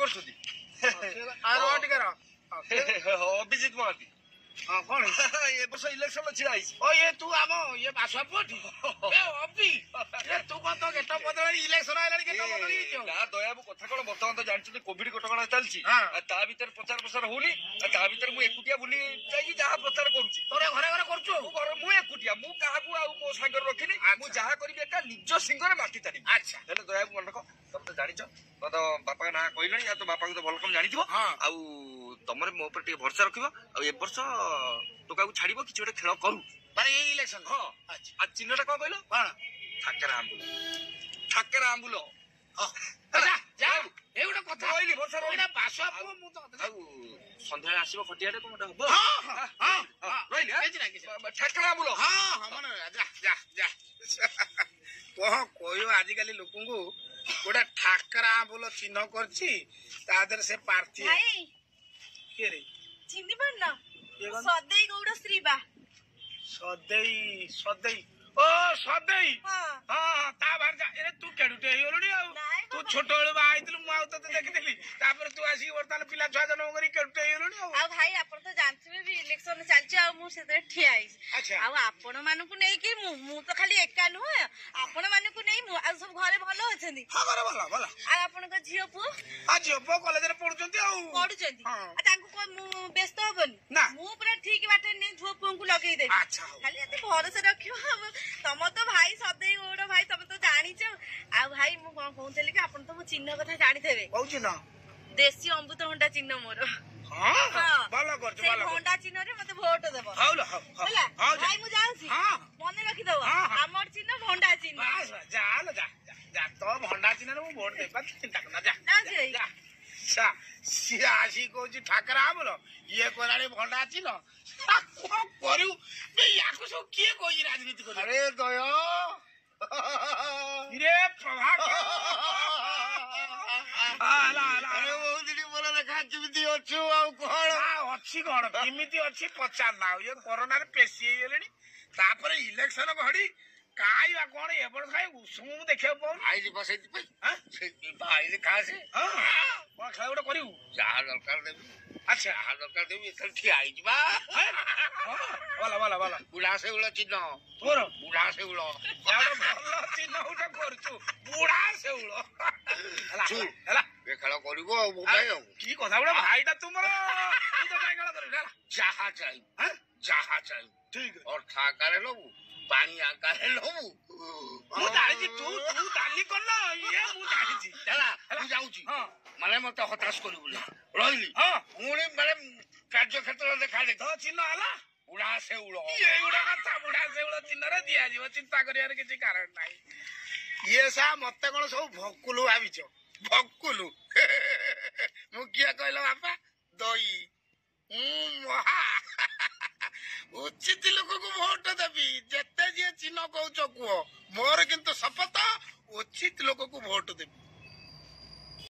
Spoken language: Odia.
କରୁଛନ୍ତି। ଟିକେ ରହ। ଅଭିଜିତ ମହାନ୍ତି। ହଁ, କଣ ଏ ବର୍ଷ ଇଲେକ୍ସନ ଛିଡା ହେଇଛି? ଓ, ଇଏ ତୁ ଆମ ଇଏ ବାସୁଆ ପୁଅଟି ଏ ଅବି। ଏ ତୁ କଣ ତୋ ଗେଟ ବଦଳି, ଇଲେକ୍ସନ ଆଇଲାଣି ଗେଟ ବଦଳି ହେଇଛୁ? ନା ଦୟାବୁ, କଥା କଣ, ବର୍ତ୍ତମାନ ତ ଜାଣିଛନ୍ତି କୋଭିଡ କଟକଣା ଚାଲିଛି, ଆଉ ତା ଭିତରେ ପ୍ରଚାର ପ୍ରସାର ହଉନି। ଆଉ ତା ଭିତରେ ମୁଁ ଏକୁଟିଆ ବୁଲି ଯାଇକି ଯାହା ପ୍ରଚାର କରୁଛି। ତୋର ଘରେ ଘରେ କରୁଛୁ? ମୁଁ ଘରେ ମୁଁ ଏକୁଟିଆ, ମୁଁ କାହାକୁ ଆଉ ମୋ ସାଙ୍ଗରେ ରଖିନି। ମୁଁ ଯାହା କରିବି ଏକା ନିଜ ସିଙ୍ଗରେ ମାଟି ତାରିବି। ଆଚ୍ଛା। ହେଲେ ଦୟାବୁ ମନେ ରଖ, ତମେ ତ ଜାଣିଛ, ତ ବାପାଙ୍କ ନାଁ କହିଲଣି, ଆଉ ତ ବାପାଙ୍କୁ ତ ଭଲ କମ ଜାଣିଥିବ। ଆଉ ତମର ମୋ ଉପରେ ଟିକେ ଭରସା ରଖିବ, ଆଉ ଏ ବର୍ଷ ଟୋକାକୁ ଛାଡିବ, କିଛି ଗୋଟେ ଖେଳ କରୁ। ମାନେ ଏଇ ଇଲେକ୍ସନ? ହଁ। ଆଉ ଚିହ୍ନଟା କଣ କହିଲ? କଣ? ଠାକେରା ଆମ୍ବୁଲ, ଠାକେରା ଆମ୍ବୁଲ। ଯା, ଏଇ ଗୋଟେ କଥା ରହିଲି, ଭରସା ରହିଲି। ବାସୁଆ ପୁଅ ମୁଁ ତ। ଆଉ ସନ୍ଧ୍ୟାବେଳେ ଆସିବ ଖଟିଆଟେ, କଣ ଗୋଟେ ହବ। ରହିଲି, ଠାକେରା ଆମ୍ବୁଲ। ହଁ ହଁ, ମନେ ଯା ଯା ଯା। କଣ କହିବ ଆଜିକାଲି ଲୋକଙ୍କୁ, ଗୋଟେ ଠାକରା ଆମ୍ବୁଲ ଚିହ୍ନ କରିଛି, ତା ଦେହରେ ସେ ପ୍ରାର୍ଥୀ। କିଏ ରେ? ଚିହ୍ନି ପାରୁନ? ସଦେଇ ଗୌଡ଼ ସ୍ତ୍ରୀ ବା। ସଦେଇ, ସଦେଇ, ଓ ସଦେଇ, ହଁ ହଁ, ତା ଭାରି। ଏ ତୁ କେଡୁଟେ ହେଇଗଲୁଣି। ଆଉ ତୁ ଛୋଟ ବେଳୁ ବାହା ହେଇଥିଲୁ, ମୁଁ ଆଉ ତତେ ଦେଖିଥିଲି। ତାପରେ ତୁ ଆସିକି ବର୍ତ୍ତମାନ ପିଲା ଛୁଆ ଜନ୍ମ କରି କେଡୁଟେ ହେଇଗଲୁଣି। ଆଉ ଭାଇ, ଆପଣ ତ ଜାଣିଥିବେ ବି ଇଲେକ୍ସନ ଚାଲିଛି, ଆଉ ମୁଁ ସେଥିରେ ଠିଆ ହେଇଛି। ଆଉ ଆପଣ ମାନଙ୍କୁ ନେଇକି ମୁଁ ତ ଖାଲି ଏକା ନୁହେଁ, ଆପଣ ମାନଙ୍କୁ ନେଇ ମୁଁ। ଆଉ ସବୁ ଘରେ ଭଲ ଅଛନ୍ତି? ହଁ, ଘରେ ଭଲ ଭଲ। ଆଉ ଆପଣଙ୍କ ଝିଅ ପୁଅ? ଆଉ ଝିଅ ପୁଅ କଲେଜରେ ପଢୁଛନ୍ତି। ଆଉ ପଢୁଛନ୍ତି, ତାଙ୍କୁ ମୁଁ ବ୍ୟସ୍ତ ହବନି ନା, ମୁଁ ପୁରା ଠିକ ବାଟରେ ନେଇ ଝିଅ ପୁଅଙ୍କୁ ଲଗେଇଦେବି। ଖାଲି ଏତେ ଭରସା ରଖିବ। ତମ ତ ଭାଇ ସଦେଇ ଗୌଡ଼ ଭାଇ, ତମେ ତ ଜାଣିଛ। ଆଉ ଭାଇ, ମୁଁ କଣ କହୁଥିଲି କି ଆପଣ ତ ମୋ ଚିହ୍ନ କଥା ଜାଣିଥିବେ। କୋଉ ଚିହ୍ନ? ଦେଶୀ ଅମୃତଭଣ୍ଡା ଚିହ୍ନ ମୋର। ଭଲ କରୁଛୁ। ସେଇ ଭଣ୍ଡା ଚିହ୍ନରେ ମତେ ଭୋଟ ଦେବ ହେଲା ଭାଇ। ମୁଁ ଯାଉଛି, ମନେ ରଖିଦବ, ଆମର ଚିହ୍ନ ଭଣ୍ଡା ଚିହ୍ନ। ଯା ଯା ଯା, ତ ଭଣ୍ଡା ଚିହ୍ନରେ ମୁଁ ଭୋଟ ଦେବି, ଚିନ୍ତା କରନା, ଯା। ଯା, ସିଏ ଆସିକି କହୁଛି ଠାକରା ଆମଲ, ଇଏ କହିଲାଣି ଭଣ୍ଡା ଚିହ୍ନ। କଣ କରିବୁ ୟାକୁ ସବୁ? କିଏ କହିଛି ରାଜନୀତି କରିବୁ? ଆରେ ଦୟ ରେ ପ୍ରଭାକର, ବହୁତ ଦିନ ପରେ ଦେଖା, କେମିତି ଅଛୁ? ଆଉ କଣ ଅଛି, କଣ କେମିତି ଅଛି ପଚାର ନା। ଆଉ ଇଏ କରୋନାରେ ପେଶି ହେଇଗଲେଣି, ତାପରେ ଇଲେକ୍ସନ ଘଡି, କାଇଁ ବା କଣ ଏ ବର୍ଷ କାଇଁ ଉଷୁମ ମୁଁ ଦେଖିବାକୁ ପାଉନି। ଆଇଲି ବା ସେଇଥିପାଇଁ, ସେଇଥିପାଇଁ ଆଇଲି। ଖାସେ କଣ ଖେଳ ଗୋଟେ କରିବୁ? ଯାହା ଦରକାର ଦେବି। ଆଚ୍ଛା, ଯାହା ଦରକାର ଦେବି। ଏଥର ଠିଆ ହେଇଛି ବା। ଭଲ ଭଲ ଭଲ। ବୁଢା ଶେଉଳ ଚିହ୍ନ ତୋର? ବୁଢା ଶେଉଳ। ଭଲ ଚିହ୍ନ ଗୋଟେ କରୁଛୁ, ବୁଢା ଶେଉଳ। ହେଲା ହେଲା, ଏ ଖେଳ କରିବ ଆଉ ମୋ ପାଇଁ। ଆଉ କି କଥା ଗୋଟେ ଭାଇଟା ତୁମର, ଖେଳ କରିବୁ ହେଲା? ଯାହା ଚାହିଁବୁ, ଯାହା ଚାହିଁବୁ। ଠିକ। ଅର୍ଥ ଆକାରରେ ନବୁ, ପାଣି ଆକାରରେ ନବୁ। ମୁଁ ଜାଣିଛି, ତୁ ତୁ ଦାଲି କଲ ଇଏ ମୁଁ ଜାଣିଛି। ହେଲା, ମୁଁ ଯାଉଛି। ମାନେ ମତେ ହତାଶ କରିବୁନି, ରହିଲି। ପୁଣି ମାନେ କାର୍ଯ୍ୟକ୍ଷେତ୍ର ଦେଖା ଦେଖି। ଚିହ୍ନ ହେଲା ବୁଢା ଶେଉଳ। ଏଇଗୁଡା କଥା, ବୁଢା ଶେଉଳ ଚିହ୍ନରେ ଦିଆଯିବ, ଚିନ୍ତା କରିବାର କିଛି କାରଣ ନାହିଁ। ଇଏ ସା ମତେ କଣ ସବୁ ଭକୁଲୁ ଭାବିଛ? ଭକୁଲୁ ମୁଁ କିଏ କହିଲ ବାପା? ଦଇ ମୁଁ ମହା ଉଚିତ ଲୋକକୁ ଭୋଟ ଦେବି। ଯେତେ ଯିଏ ଚିହ୍ନ କହୁଛ କୁହ, ମୋର କିନ୍ତୁ ଶପଥ ଉଚିତ ଲୋକକୁ ଭୋଟ ଦେବି।